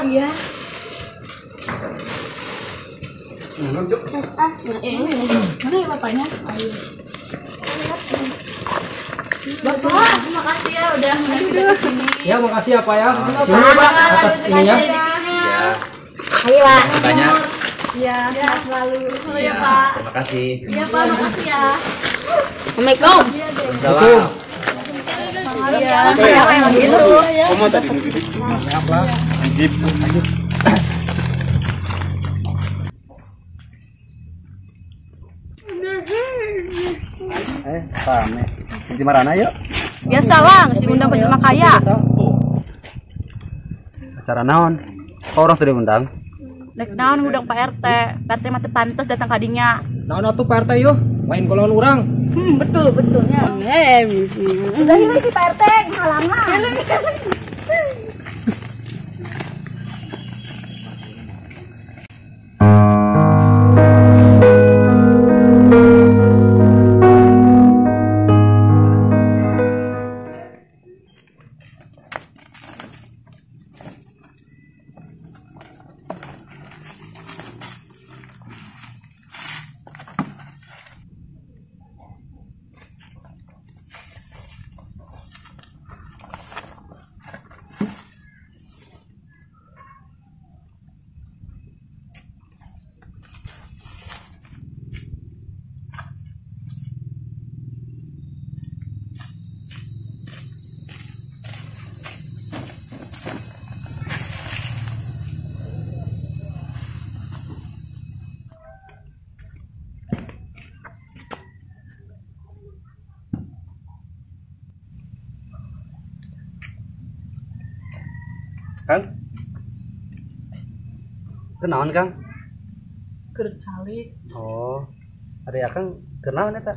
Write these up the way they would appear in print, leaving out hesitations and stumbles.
Iya. Mana ya bapaknya? Bapak, makasih ya udah mengundang kita ke sini. Ya, makasih ya Pak ya. Gimana Pak atas ininya? Ya. Ayo Pak. Banyak. Iya, sehat selalu. Selalu ya Pak. Terima kasih. Iya Pak, makasih ya. Assalamualaikum. Waalaikumsalam. Iya, emang gitu. Kamu tadi Siap lah. Anjib. Rame. Di marana yuk? Biasalah, geus diundang ke jelema kaya. Acara naon? Kok orang teu diundang? Rek naon ngundang Pak RT? Pak RT mah teu pantes datang ka dinya. Naon atuh Pak RT yeuh? Lain golongan urang. Betul betulnya. Udah hilang si Pak RT, halangan. Kang? Kenaon Kang? Keur calik. Oh. Ari Akang kenaon eta?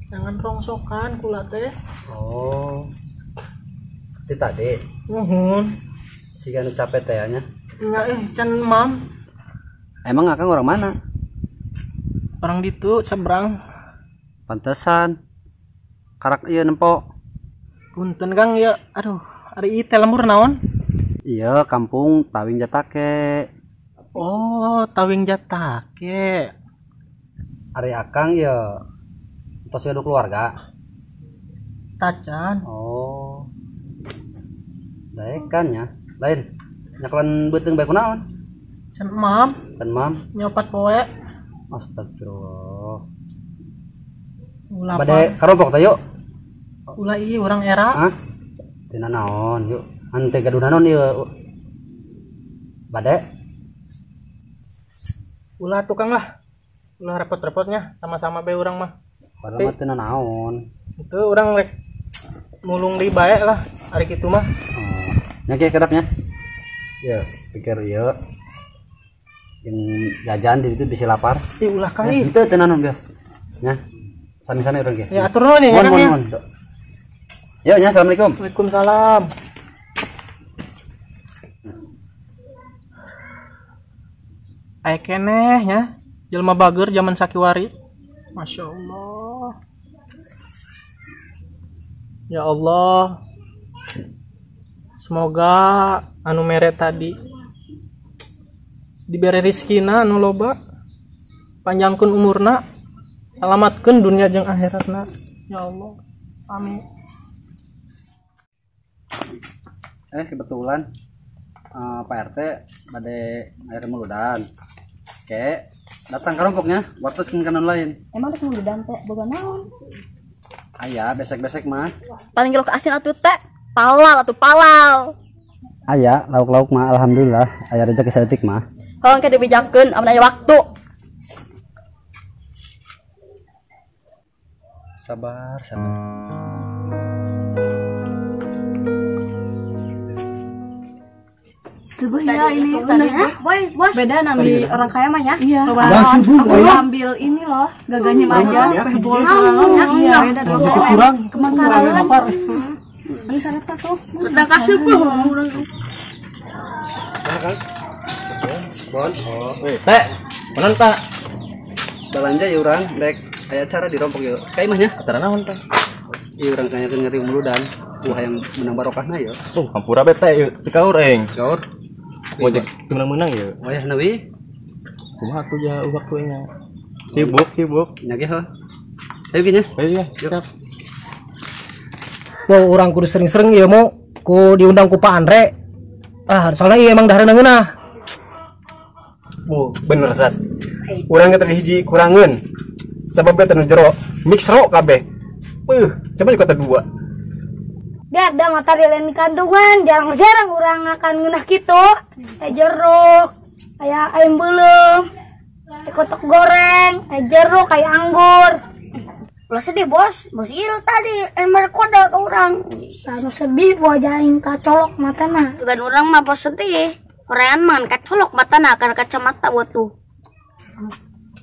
Jangan rongsokan kula teh. Oh. Ti tadi. Nuhun. Siga nu capek teh nya. Nya can mam. Emang Akang orang mana? Orang ditu seberang. Pantesan. Karak ieu nempo. Punten Kang ya, aduh, ari ieu teh lembur naon? Iya, kampung Tawing Jatake. Oh, Tawing Jatake. Ari Akang ya tos gaduh keluarga. Tacan. Oh. Daekan nya. Lain. Nyakelan beuteung bae kunaon? Can mam. Can mam. Nyopat poe. Astagfirullah. Ulah Bade karompok teh yuk. Ulah ieu urang era. Hah? Tina naon yuk. Ante gaduh naon ieu. Bade. Ulah tukang lah. Ulah repot-repotnya sama-sama be urang mah. Padahal mah tina naon. Itu urang rek mulung deui bae lah ari kitu mah. Oh. Nya ge kedapnya. Ya, pikir ieu. Jeung jajan di ditu bisi lapar. Ih ulah Kang ih. Henteu teu naon bias. Nya. Sami-sami urang ge. Ya atur nuhun ya Kang ya. Yo, nya, assalamualaikum. Waalaikumsalam. Aya keneh nya, jelema bager zaman sakiwari. Masya Allah. Ya Allah. Semoga anu mere tadi dibere rezekina anu loba, panjangkeun umurna, salamatkeun dunia jeung akhiratna. Ya Allah. Amin. Kebetulan Pak RT bade ngayakeun muludan. Oke, datang kelompoknya, wartos kanan lain. Emang rek muludan teh boga naon? Aya, besek-besek mah. Paling gelo asin atuh teh, palal atuh palal. Aya, lauk-lauk mah alhamdulillah, aya rezeki saeutik mah. Kalau engke dibejakeun amun aya waktu. Sabar, sabar. Subuh ya ini tadi. Bos. Beda nami orang kaya mah ya. Iya. Subuh, aku ambil ini loh, gaganyem aja, peh bol segala. Iya, beda dong. Kurang. Kemangkaran. Ini sana tuh. Udah kasih bu. Bon. Oh. Teh, mana Pak? Belanja ya urang, rek aya acara di rompok yeuh. Ka imah nya? Acara naon teh? Iya urang tanyakeun ngerti muludan. Ku hayang menang barokahna ya. Oh, hampura bete ieu teu kaur aing. Kaur. Mojek menang-menang ya. Wayahna we. Kumaha atuh ya waktu nya. Sibuk, sibuk. Nya ge heuh. Ayo gini. Ayo ya, siap. Wow, urang kudu sering-sering ieu mau ku diundang ku Pak Andre. Ah, soalnya ieu emang dahareuna ngeunah. Oh, bener sat. Urang ge tadi hiji kurangeun. Sebab ge teu jero, mix ro kabeh. Beuh, coba di kota dua. Biar dah mata lain kandungan, jarang-jarang urang akan ngeunah kitu. Aya jeruk, aya ayam beuleum, aya kotok goreng, aya jeruk, aya anggur. Ulah sedih bos, bos Il tadi ember kode ke orang. Sama sedih wajah aing kacolok matana. Bukan orang mah bos sedih. Orean mah kacolok matana karena kacamata buat tuh.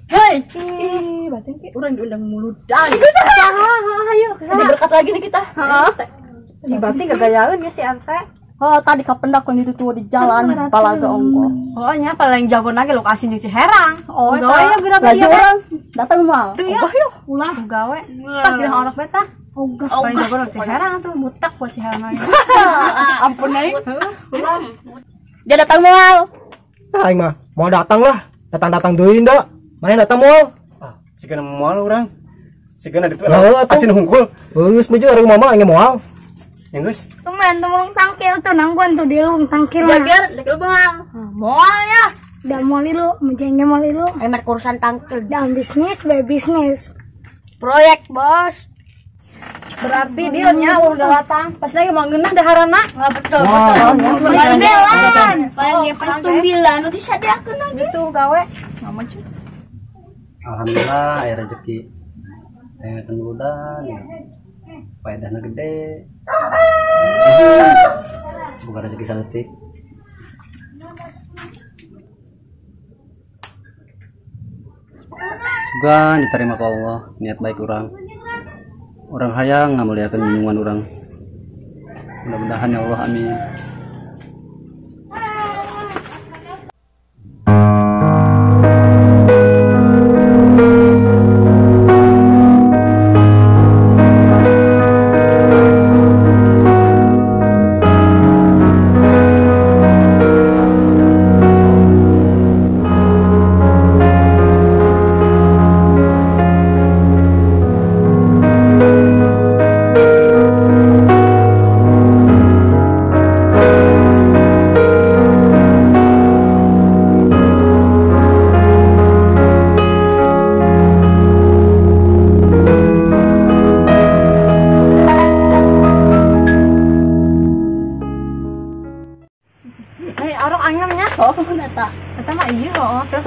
Hei, ih, batin ke urang diundang muludan. Ayo, ada berkat lagi nih kita. Heeh. Di batin gagayaeun ya si RT. Oh, tadi kapendak kun itu tuh di jalan palaga ongko. Oh, nya paling jago nage lokasi jeung Ciherang. Oh, eta. Ya geura dia orang datang moal. Tuh ya. Ulah gawe. Tah kira orok beta. Ogah. Paling jago orang Ciherang tuh mutak buat Ciherang aja. Ampun aing. Ulah. Dia datang moal. Ah, aing mah mau datang lah. Datang-datang deui ndak. Mana datang moal? Ah, sigana moal urang. Sigana ditu asin hungkul. Geus meujeuh ari mama aing moal. Ya geus. Teman tolong tangkil tuh nangguan tuh di lung tangkil. Jager, dek lu bang. Moal ya. Da moal lu, menjengnya moal lu. Emang urusan tangkil. Dan bisnis, by bisnis. Proyek, bos. Berarti dia nya udah datang. Pas lagi mau ngeunah daharana. Enggak betul, betul. Sembilan. Paling ge pas tumbilan nu disadiakeun lagi. Geus tuh gawe. Ngomong cuy. Alhamdulillah aya rezeki. Aya muludan ya. Faedahna gede. Bukan rezeki saeutik. Sugan diterima ku Allah niat baik urang. Urang hayang ngamuliakeun junjungan urang. Mudah-mudahan ya Allah, amin.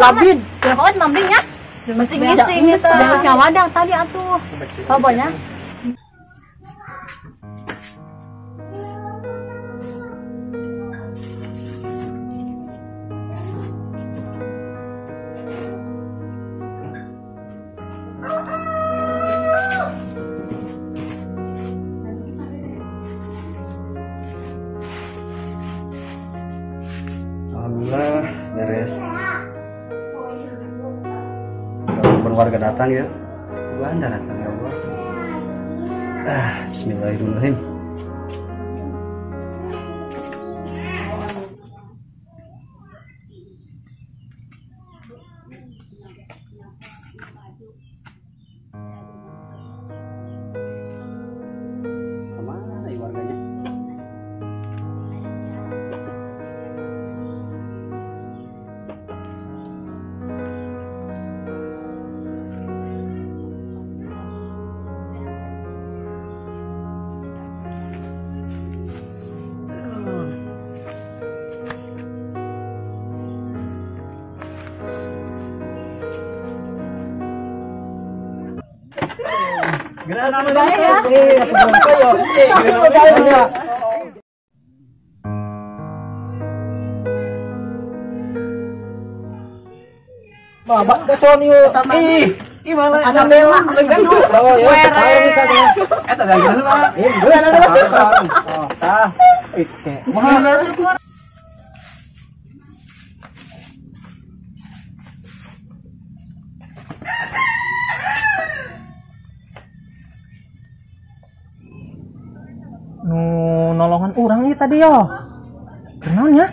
Labin, kira lambingnya. Masih ngising itu. Masih wadang tadi atuh. Pokoknya. Alhamdulillah beres. Walaupun warga datang ya, Tuhan datang ya Allah. Ah, bismillahirrahmanirrahim. Kemana ya warganya? Nu Kawan urang ieu tadi yo. Kunaon nya?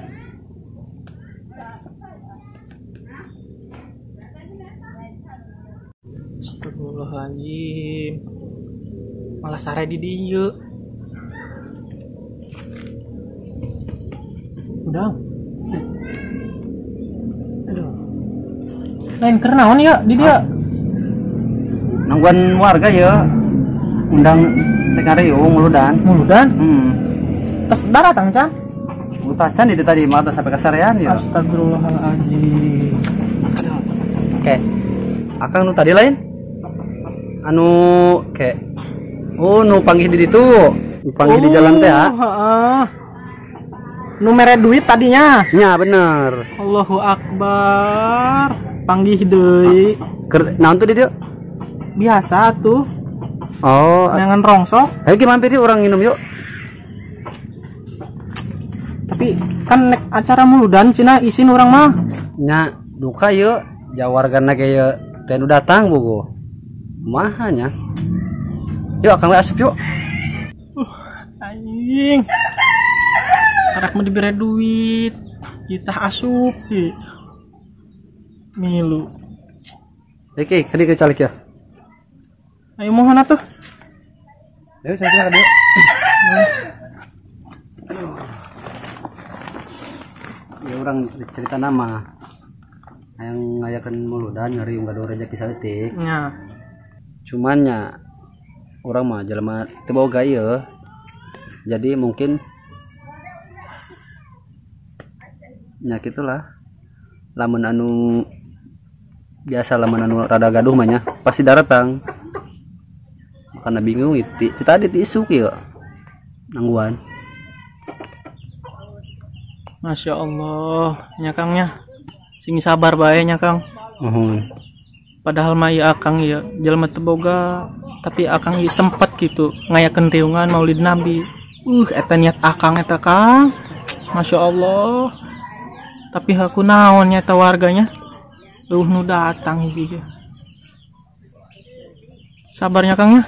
Astagfirullahaladzim. Malah sare di dieu. Udah. Aduh. Lain keur naon ya di dia? Nungguan warga ya. Undang teh ngariung muludan. Muludan? Terus daratang can? Utacan itu tadi mah sampai kasarean ya. Astagfirullahaladzim. Oke. Akang nu tadi lain? Anu ke oh nu panggih di ditu, nu panggih di jalan teh ha. Heeh. Nu mere duit tadinya. Nya bener. Allahu akbar. Panggih deui. Keur naon tuh di dieu? Biasa tuh. Oh, jangan rongsok. Ayo ki mampir yuk urang minum yuk. Tapi kan nek acara muludan cenah isin urang mah. Nya duka yuk, jawargana ge yeuh teh nu datang buku. Kumaha nya? Yuk akang we asup yuk. Anjing. Karak mah dibere duit. Kita asup ieu. Milu. Oke, kadi ke calik ya. Ayo mohon atuh. Ayo saya kadi. Ya orang cerita nama. Yang ngayakeun muludan ngariung gaduh rezeki saeutik. Nya. Cuman nya urang mah jelema teu boga ieu. Jadi mungkin nya kitulah. Lamun anu biasa lamun anu rada gaduh mah nya pasti daratang. Makana bingung itu tadi ti isuk ieu. Nangguan. Masya Allah, nya Kang nya. Sing sabar bae nya Kang. Nuhun. Padahal mah ieu Akang ieu jelema teu boga, tapi Akang ieu sempet gitu ngayakeun riungan Maulid Nabi. Eta niat Akang eta Kang. Masya Allah. Tapi aku naon nya eta warganya. Eueuh nu datang hiji ge. Sabarnya Kang nya.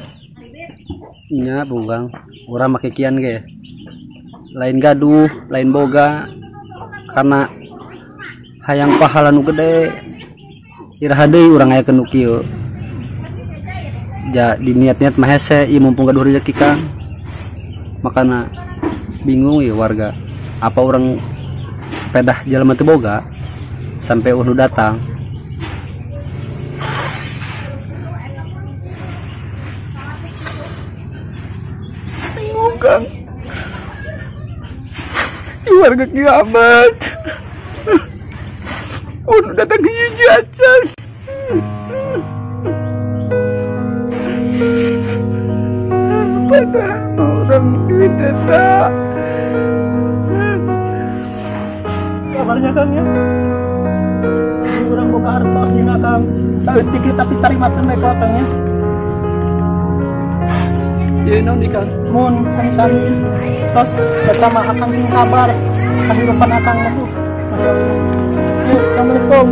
Nya bugang, urang make kian ge. Lain gaduh, lain boga. Karena hayang pahala nu gede. Iraha deui urang ngayakeun nu kieu. Ja di niat-niat mah hese ieu mumpung gaduh rezeki Kang. Makana bingung ieu warga. Apa urang pedah jelema teu boga sampai eueuh nu datang. Bingung Kang. Ieu warga kiamat. Nu datang hiji acan. Padahal orang duit eta. Kabarnya Kang ya. Urang boga artos dina Kang. Saeutik tapi tarimakeun bae ku Akang nya. Ieu naon di Kang? Mun sami-sami. Tos eta mah Akang sing sabar. Kahirupan Akang mah tuh. Masya Allah. Assalamualaikum.